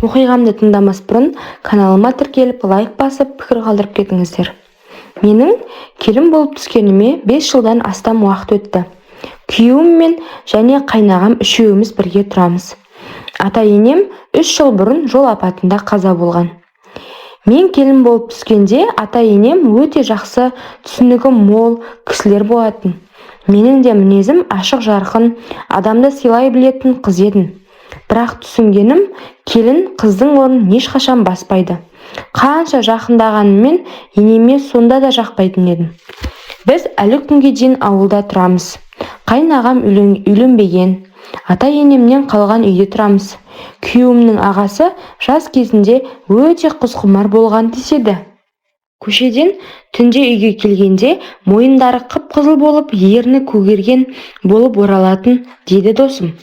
Оқиғамды тыңдамас бұрын каналыма тіркеліп, лайк басып, пікір қалдырып кетіңіздер. Менің келін болып түскеніме 5 жылдан астам уақыт өтті. Күйеуім мен және қайнағам үшеуміз бірге тұрамыз. Ата-енем 3 жыл бұрын жол апатында қаза болған. Мен келін болып түскенде ата-енем өте жақсы, түсінігі мол кісілер болатын. Менің де мінезім ашық жарқын, адамды сыйлай білетін қыз едім. Бірақ түсінгенім, келін қыздың орнын ешқашан баспайды. Қанша жақындағаныммен енеме сонда да жақпайтын едім. Біз әлі күнге дейін ауылда тұрамыз. Қайын ағам үйленбеген. Ата-енемнен қалған үйде тұрамыз. Күйеуімнің ағасы жас кезінде өте қызқұмар болған деседі. Көшеден түнде үйге келгенде мойындары қып-қызыл болып, ерні көгерген болып оралатын, деді досым.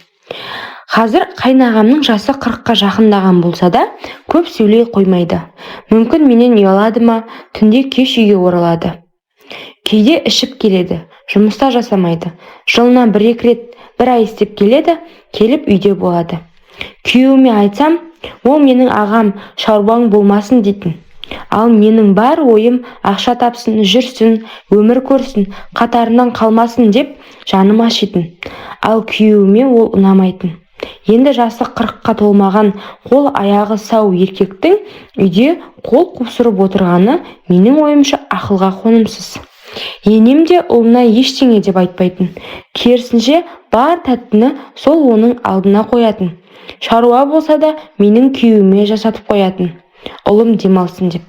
Қазір қайынағамның жасы 40-қа жақындаған болса да, көп сөйлей қоймайды. Мүмкін, менен ұялады ма, түнде кеш үйге оралады. Кейде ішіп келеді, жұмыста жасамайды. Жылына бір-екі рет бір ай істеп келеді, келіп үйде болады. Күйеуіме айтсам, ол менің ағам, шаруаң болмасын дейтін. Ал менің бар ойым ақша тапсын, жүрсін, өмір көрсін, қатарынан қалмасын деп жаным ашитын. Ал күйеуіме ол ұнамайтын. Енді жасы 40-қа толмаған, қол аяғы сау еркектің үйде қол қусырып отырғаны менің ойымша ақылға қонымсыз. Енем де ұлына ештеңе деп айтпайтын. Керісінше, бар тәттіні сол оның алдына қоятын. Шаруа болса да менің күйеуіме жасатып қоятын. Ұлым демалсын деп.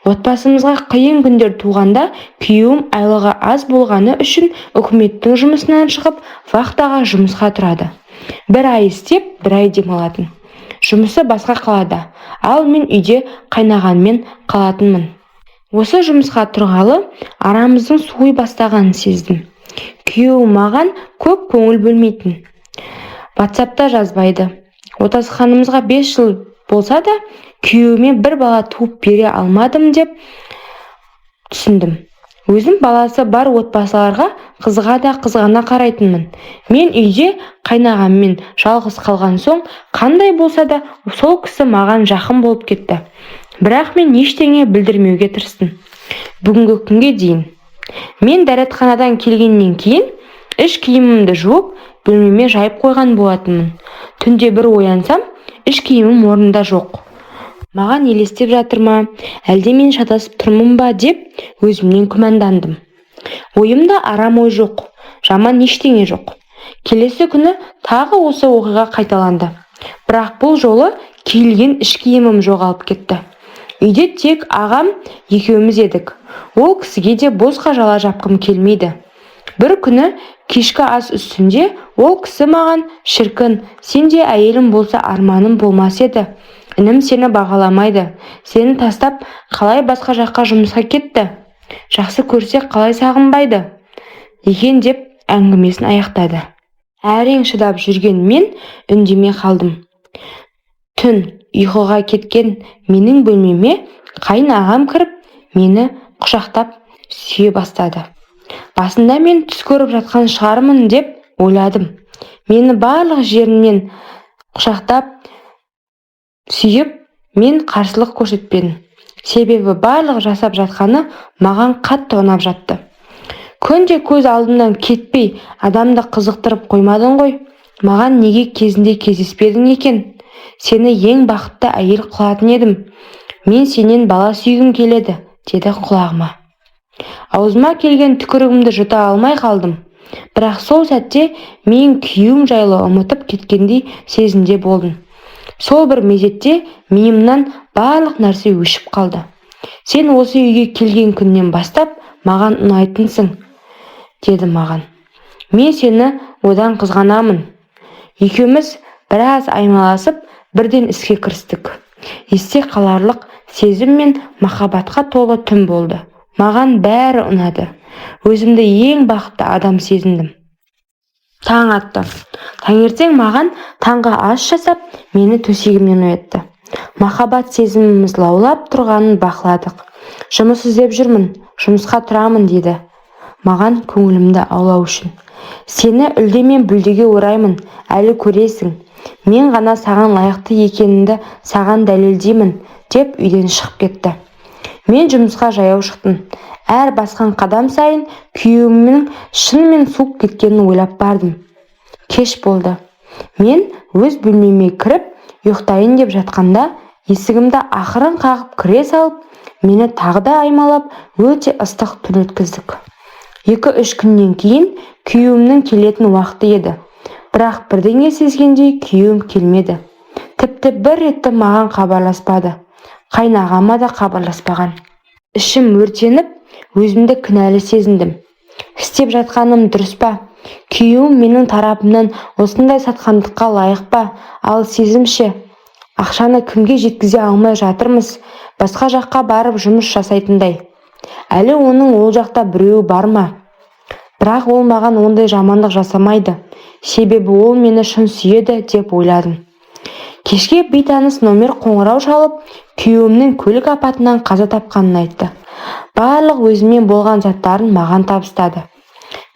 Отбасымызға қиын күндер туғанда күйеуім айлығы аз болғаны үшін үкіметтің жұмысынан шығып, вахтаға жұмысқа тұрады. Бір ай істеп, бір ай демалатын. Жұмысы басқа қалада, ал мен үйде қайнағанмен қалатынмын. Осы жұмысқа тұрғалы арамыздың суи бастағанын сездім. Күйеуім маған көп көңіл бөлмейтін. Ватсапта жазбайды. Отасқанымызға 5 жыл болса да, күйеуіме бір бала туып бере алмадым деп түсіндім. Өзім баласы бар отбасыларға қызыға да қызғана қарайтынмын. Мен үйде қайнағаммен жалғыз қалған соң, қандай болса да сол кісі маған жақын болып кетті. Бірақ мен ештеңе білдірмеуге тырыстым. Бүгінгі күнге дейін. Мен дәретханадан келгеннен кейін іш киімімді жуып, бөлмеме жайып қойған болатынмын. Түнде бір оянсам, іш киімім орнында жоқ. Маған елестеп жатыр ма, әлде мен шатасып тұрмын ба деп өзімнен күмәндандым. Ойымда арам ой жоқ, жаман ештеңе жоқ. Келесі күні тағы осы оқиға қайталанды. Бірақ бұл жолы киілген іш киімім жоғалып кетті. Үйде тек ағам екеуміз едік. Ол кісіге де босқа жала жапқым келмейді. Бір күні кешкі ас үстінде ол кісі маған: «Шіркін, сен де әйелім болса, арманым болмас еді. Інім сені бағаламайды, сені тастап қалай басқа жаққа жұмысқа кетті? Жақсы көрсе, қалай сағынбайды екен?» деп әңгімесін аяқтады. Әрең шыдап жүрген мен үндемей қалдым. Түн ұйқыға кеткен менің бөлмеме қайын ағам кіріп, мені құшақтап сүйе бастады. Басында мен түс көріп жатқан шығармын деп ойладым. Мені барлық жерімнен құшақтап сүйіп, мен қарсылық көрсетпедім. Себебі барлық жасап жатқаны маған қатты ұнап жатты. Күнде көз алдымнан кетпей, адамды қызықтырып қоймадың ғой. Маған неге кезінде кездеспедің екен? Сені ең бақытты әйел қылатын едім. Мен сенен бала сүйгім келеді, деді құлағыма. Аузыма келген түкірігімді жұта алмай қалдым. Бірақ сол сәтте мен күйеуім жайлы ұмытып кеткендей сезімде болдым. Сол бір мезетте миымнан барлық нәрсе өшіп қалды. «Сен осы үйге келген күннен бастап маған ұнайтынсың», деді маған. «Мен сені одан қызғанамын». Екеуміз біраз аймаласып, бірден іске кірістік. Есте қаларлық сезім мен махаббатқа толы түн болды. Маған бәрі ұнады. Өзімді ең бақытты адам сезіндім. Таң атты. Таңертең маған таңғы ас жасап, мені төсегімнен оятты. Махаббат сезіміміз лаулап тұрғанын бақыладық. «Жұмыс іздеп жүрмін, жұмысқа тұрамын», деді маған көңілімді аулау үшін. «Сені үлде мен бүлдеге ораймын, әлі көресің. Мен ғана саған лайықты екенімді саған дәлелдеймін деп үйден шығып кетті. Мен жұмысқа жаяу шықтым. Әр басқан қадам сайын күйеуімнің шынымен суып кеткенін ойлап бардым. Кеш болды. Мен өз бөлмеме кіріп, ұйықтайын деп жатқанда, есігімді ақырын қағып кіре салып, мені тағы да аймалап, өте ыстық түн өткіздік. 2-3 күннен кейін күйеуімнің келетін уақыты еді. Бірақ бірдеңе сезгендей күйеуім келмеді. Тіпті бір ретті маған хабарласпады. Қайнағама да хабарласпаған. Ішім өртеніп, өзімді кінәлі сезіндім. Істеп жатқаным дұрыс па? Күйеуім менің тарапымнан осындай сатқандыққа лайық па? Ал сезімше? Ақшаны кімге жеткізе алмай жатырмыз, басқа жаққа барып жұмыс жасайтындай. Әлі оның ол жақта біреуі бар ма? Бірақ ол маған ондай жамандық жасамайды. Себебі ол мені шын сүйеді деп ойладым. Кешке бейтаныс номер қоңырау шалып, күйеуімнің көлік апатынан қаза тапқанын айтты. Барлық өзімен болған заттарын маған табыстады.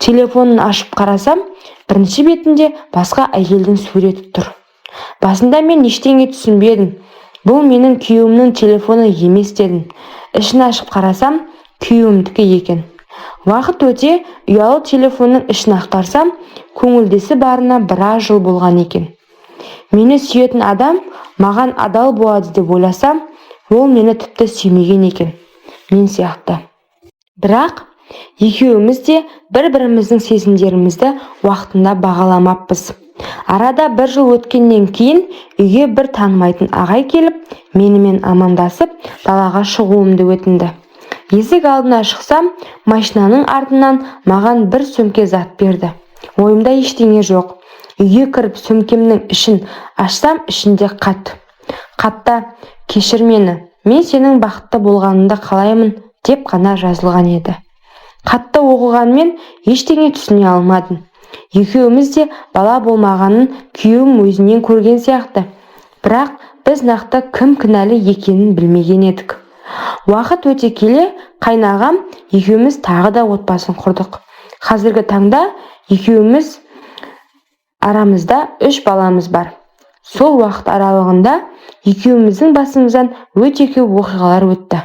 Телефонын ашып қарасам, бірінші бетінде басқа әйелдің суреті тұр. Басында мен ештеңе түсінбедім. Бұл менің күйеуімнің телефоны емес дедім. Ішін ашып қарасам, күйеуімдікі екен. Уақыт өте ұялы телефонның ішін ақтарсам, көңілдесі барына біраз жыл болған екен. Мені сүйетін адам маған адал болады деп ойласам, ол мені тіпті сүймеген екен, мен сияқты. Бірақ екеуміз де бір-біріміздің сезімдерімізді уақытында бағаламаппыз. Арада бір жыл өткеннен кейін үйге бір танымайтын ағай келіп, менімен амандасып, далаға шығуымды өтінді. Есік алдына шықсам, машинаның артынан маған бір сөмке зат берді. Ойымда ештеңе жоқ. Үйге кіріп сөмкемнің ішін ашсам, ішінде хат. Хатта «Кешір мені, мен сенің бақытты болғаныңды қалаймын» деп қана жазылған еді. Хатты оқығанмен ештеңе түсіне алмадым. Екеуміз де бала болмағанын күйеуім өзінен көрген сияқты. Бірақ біз нақты кім кінәлі екенін білмеген едік. Уақыт өте келе қайнағам екеуміз тағы да отбасын құрдық. Қазіргі таңда екеуміз арамызда 3 баламыз бар. Сол уақыт аралығында екеуміздің басымыздан өте көп оқиғалар өтті.